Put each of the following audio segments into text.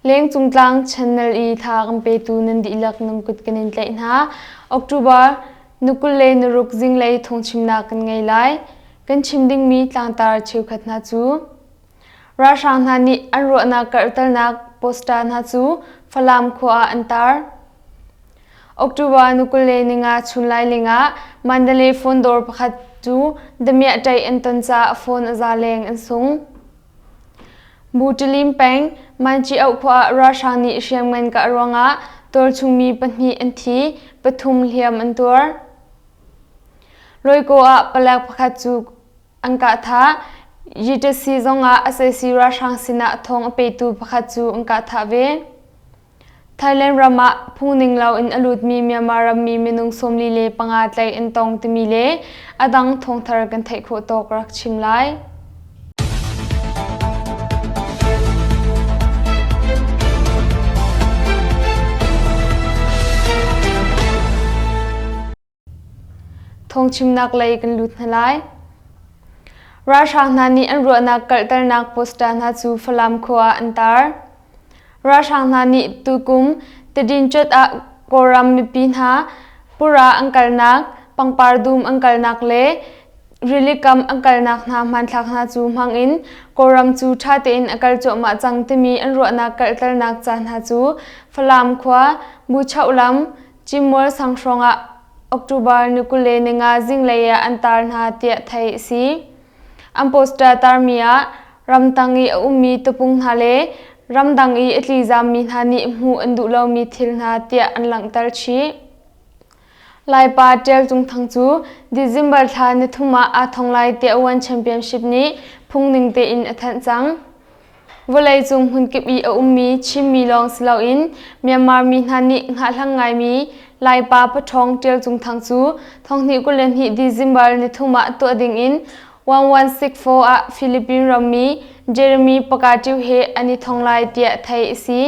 Lengcung Tlang Channel i tha kan petu nan dihlak nan kut kan in tlaih hna. October ni 26 zinglei thawngchimnak kan ngei lai. Kan chim dingmi tlangtar cheukhat hna cu Ralhrang hna nih an ruahnak karhternak poster hna cu Falam khua ah an tar. October ni 25 chunlai lingah Mandalay phone dawr pakhat cu damiah ṭaih an ton caah phone a za leng an sung. Butilim peng Manchiauh khua ah ralhrang nih hriamngan kah ruangah tualchungmi pahnih an thi, pathum hliam an tuar. Loikaw ah palek pakhat cu an kah thah. Yitasi zongah sac ralhrang sinah thawng a petu pakhat cu an kah thah ve. Thailand ram ah phungning loin a lutmi Myanmar rammi minung 45 tlaih an tong timi le a dang thawngthar kan theih khawh tawk rak chim lai. Thawngchimnak lei kan lut hna lai. Ralhrang hna nih an ruahnak kalhternak poster hna cu Falam khua ah an tar. Ralhrang hna nih tukum Tadincuat ah Kawlram mipi hna pura an kalnak, pangpar dum an kalnak le rilikam an kalnak hna hmanthlak hna cu hmang in Kawlram cu ṭha tein a kal cuahmah cang timi an ruahnak kalhternak ca hna cu Falam khua, Buchoh lam, Cimual sang hrawngah October ni 25 zinglei ah an tar hna tiah theih a si. An poster tarmi ah ramtang i a ummi tapung hna le ramdang i a tlizammi hna nih hmuh an duh lomi thil hna tiah an langhter chih. Laipa Ṭial Cung Thang cu December thla nithum ah aa thong lai tiah One Championship nih phungning tein a thanh cang. Vawleicung hmunkip i a ummi Chinmi lawng si loin Myanmar mi hna nih hngahhlang ngaimi Laipa paṭhawng Ṭial Cung Thang cu thonghnih 22 December nithum ah tuah dingin 1164 ah Philippine rammi Jeremy Pacatiw he an i thong lai tiah theih a si.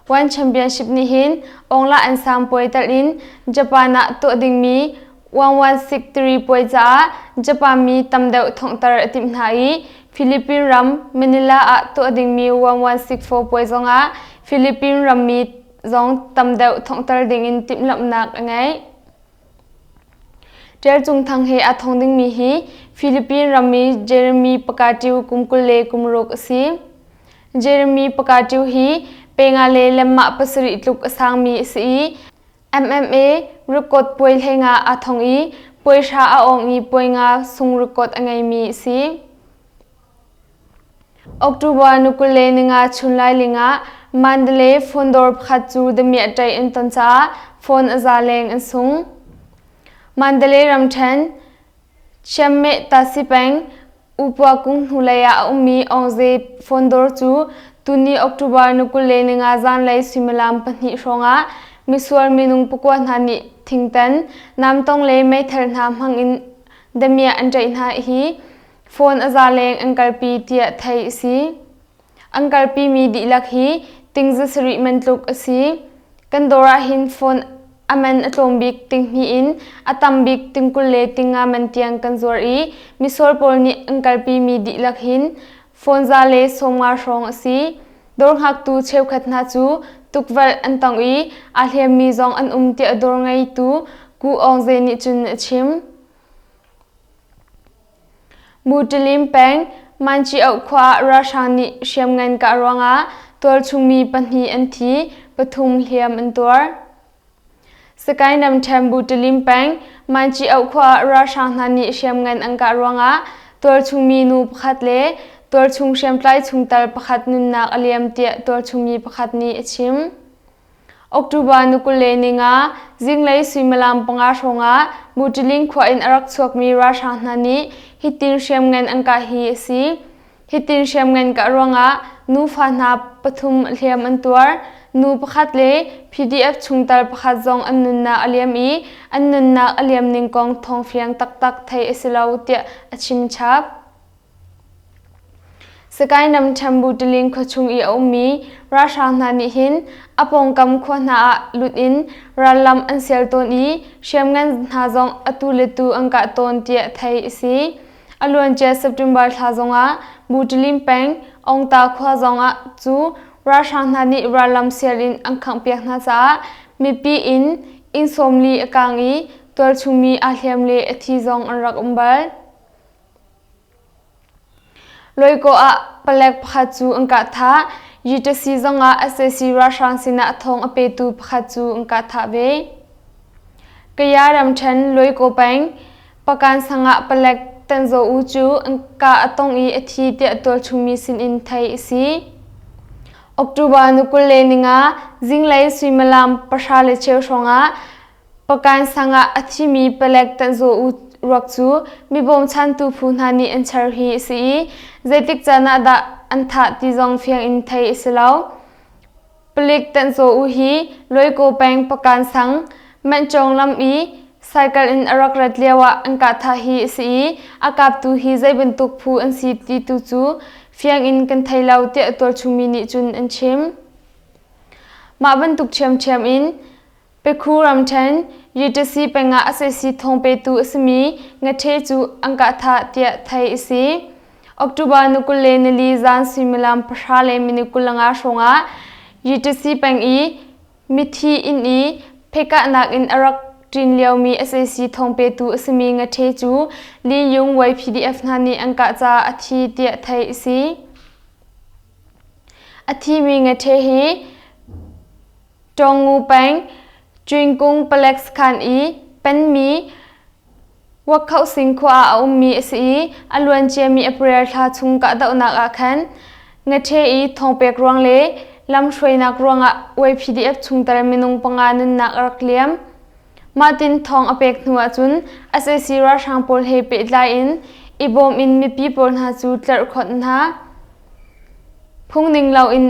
One Championship nih hin Ongla an sang puai telh in Japan ah tuah dingmi 1163 puai caah Japan mi tam deuh thonghter a timh hna i Philippine ram Manila ah tuah dingmi 1164 puai zongah Philippine rammi zong tam deuh thonghter dingin timhlamhnak a ngeih. Ṭial Cung Thang he aa thong dingmi hi Philippine rammi Jeremy Pacatiw kum 26 a si. Jeremy Pacatiw hi pe nga le lemmah pasarih tluk a sangmi a si i MMA record puai hleinga aa thong i puai hra a awng i puai nga sung record a ngeimi a si. October ni 25 chunlai lingah Mandalay phone dawr pakhat cu damiah ṭaih an ton caah phone a za leng an sung. Mandalay ramṭhen Chiammeh Tasi peng Upua kung hnulei ah a ummi Aungze phone dawr cu tuni October ni 25 zanlei suimilam pahnih hrawngah misual minung pakua hna nih thingtan, namtong le meithal hna hmangin damiah an ṭaih hna hi Phone a za leng an kalpi tiah theih a si. An kalpimi dihlak hi ting za sarih man tluk a si. Kan dawr ah hin phone a man a tlawm bik ting hnih in a tam bik ting 20 le ting nga man tiang kan zuar i misual pawl nih an kalpimi dihlak hin phone za le 50 hrawng a si. Dawr hngaktu cheukhat hna cu tukvelh an tong i aa hliammi zong an um tiah dawr ngeitu Ku Aung Ze nih cun a chim. Mutilim peng Manchiauh khua ah ralhrang nih hriamngan kah ruangah tualchungmi pahnih an thi, pathum hliam an tuar. Sakae ramṭhen Butilim peng Manchiauh khua ah ralhrang hna nih hriamngan an kah ruangah tualchungmi nu pakhat le tualchung hriamtlai chungtel pakhat nunnak a liam tiah tualchungmi pakhat nih a chim. October ni 25 zinglei suimilam panga hrawngah Mutiling khua in a rak chuakmi ralhrang hna nih hitin hriamngan an kah hi a si. Hitin hriamngan kah ruangah nufa hna pathum hliam an tuar. Nu pakhat le PDF chungtel pakhat zong an nunnak a liam i an nunnak a liam ning kong thawngfiang taktak theih a si lo tiah a chim chap. Sakae Namṭhen Tiling khuachung i a ummi ralhrang hna nih hin a pawngkam khua hna ah lut in rallam an sial tawn i hriamngan hna zong atu le tu an kah tawn tiah theih a si. A luancia September thla zongah Butilim peng Ongta khua zongah cu ralhrang hna nih rallam sial in an khanghpiak hna caah mipi inn inn 40 a kaang i tualchungmi aa hliam le a thi zong an rak um bal. Loikaw ah palek pakhat cu an kah thah. UTC zongah sac ralhrang sinah thawng a petu pakhat cu an kah thah ve. Kaya ramṭhen Loikaw peng Pakan sang ah palek Tanzaw U cu an kah a tong i a thi tiah tualchungmi sinin theih a si. October ni 25 zinglei suimilam 10:15 hrawngah Pakan sang ah a thimi palek Tanzaw U ruak cu mi bawmchantu phu hna nih an char hi a si i zeitik caan ah dah an thah ti zong fiang in theih a si lo. Palik Tanzaw U hi Loikaw peng Pakan sang Manhcawng lam i cycle in a rak rat lioah an kah thah hi a si i a kaptu hi zei bantuk phu an si ti tu cu fiang in kan thei lo tiah tualchungmi nih cun an chim. Mah bantuk ṭhiamṭhiam in Pekhu ramṭhen UTC pengah sac thawng petu a simi Ngathe cu an kah thah tiah theih a si. October ni 24 zan suimilam 10 le minute 25 hrawngah UTC peng i mithi inn i phekahnak in a rak ṭin liomi sac thawng petu a simi Ngathe cu Lin Yung YPDF hna nih an kah caah a thi tiah theih a si. A thimi Ngathe hi Tawngu peng, Cwinkung palek sakhan i penmi Wakhohsing khua ah a ummi a si i a luanciami April thla chung kahdohnak ah khan Ngaṭhe i thawngpek ruang le lamhruainak ruangah YPDF chungtel minung panga nunnak a rak liam. Mahtin thawng a pek hnu ahcun sac ralhrang pawl he pehtlai in i bawm in mipi pawl hna cu tlerhkhonh hna. Phungning loin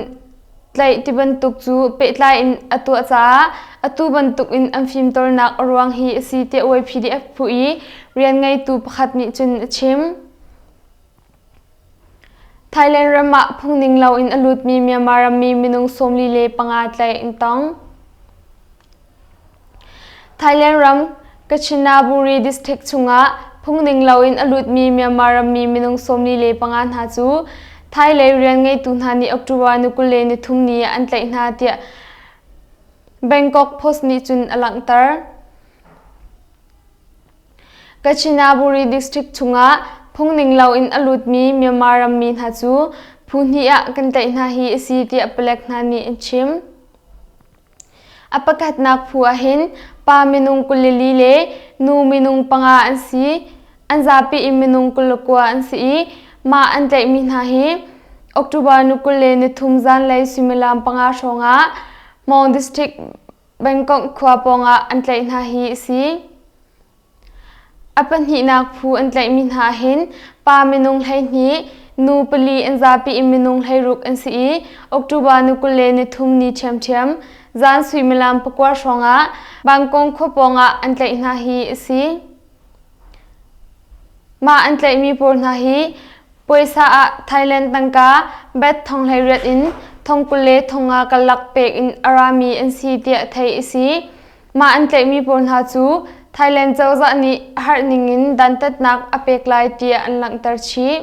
tlaih tibantuk cu pehtlai in a tuah caah atu bantuk in an fimtawlnak a ruang hi a si tiah YPDF phu i rian ngeitu pakhat nih cun a chim. Thailand ram ah phungning loin a lutmi Myanmar rammi minung 45 tlaih an tong. Thailand ram Kanchanaburi district chungah phungning loin a lutmi Myanmar rammi minung 45 hna cu Thai lei rian ngeitu hna nih October ni 23 ni ah an tlaih hna tiah Bangkok Post nih cun a langhter. Kanchanaburi district chungah phungning loin a lutmi Myanmar rammi hna cu phu hnih ah kan tlaih hna hi a si tiah palek hna nih an chim. A pakhatnak phu ahhin pa minung 24 le nu minung panga an si. An zapi in minung 29 an si i mah an tlaihmi hna hi October ni 23 zanlei suimilam panga hrawngah Hmawng District Bangkok khua pawngah an tlaih hna hi a si. A pahnihnak phu an tlaihmi hna ahhin pa minung 12, nu pali an zapi in minung 16 an si i October ni 23 ni ṭhiamṭhiam zan suimilam pakua hrawngah Bangkong khua pawngah an tlaih hna hi a si. Mah an tlaihmi pawl hna hi Puaisa ah Thailand tangka bet 18,000 in 20,000 le 50 karlak pek in a rami an si tiah theih a si. Mah an tlaihmi pawl hna cu Thailand cozah nih harh ningin dantatnak a pek lai tiah an langhter chih.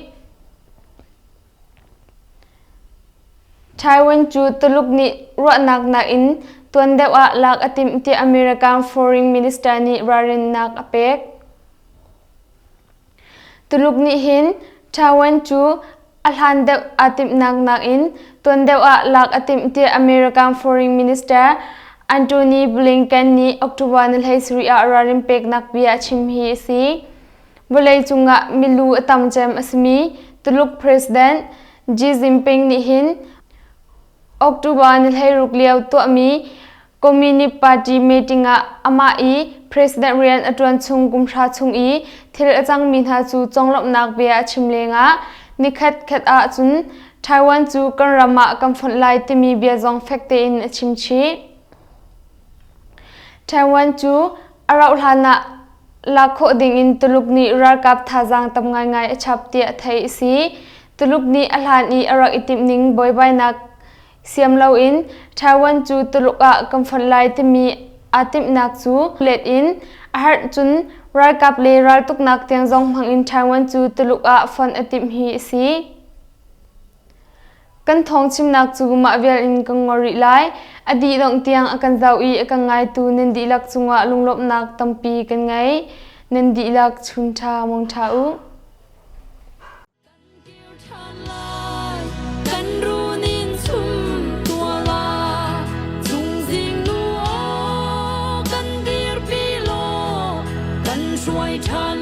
Taiwan cu Tuluk nih ruahnak nakin tuan deuh ah lak a timh tiah American Foreign Minister nih ralrinnak a pek. Tuluk nih hin Taiwan cu a hlan deuh aa timhnak nakin tuan deuh ah lak a timh tiah American Foreign Minister Antony Blinken nih October ni 17 ah ralrin peknak bia a chim hi a si. Vawleicung ah milu a tam cem a simi Tuluk President Xi Jinping nih hin October ni 16 lio tuahmi Communist Party meeting ah amah i president rian a ṭuan chung kum hra chung i thil a cangmi hna cu conglawmhnak bia a chim lengah nikhat khat ah cun Taiwan cu kan ram ah kan fonh lai timi bia zong fek tein a chim chih. Taiwan cu a rauhhlan ah lak khawh dingin Tuluk nih ralkap thazaang tam ngaingai a chap tiah theih a si. Tuluk nih a hlan i a rak i timh ning buaibainak Siam loin Taiwan cu Tuluk ah kan fonh lai timi aa timhnak cu let in a herh cun ralkap le raltuknak tiang zong hmangin Taiwan cu Tuluk ah fonh a timh hi a si. Kan thawng chimnak cu mah vial in kan ngol rih lai. A dih dongh tiang a kan zoh i a kan ngaitu nan dihlak cungah lunglawmhnak tampi kan ngei. Nan dihlak chun ṭha mong ṭha u. Kan runin chum tuala chungzing nu aw kan dirpi law kan hruai ṭhan.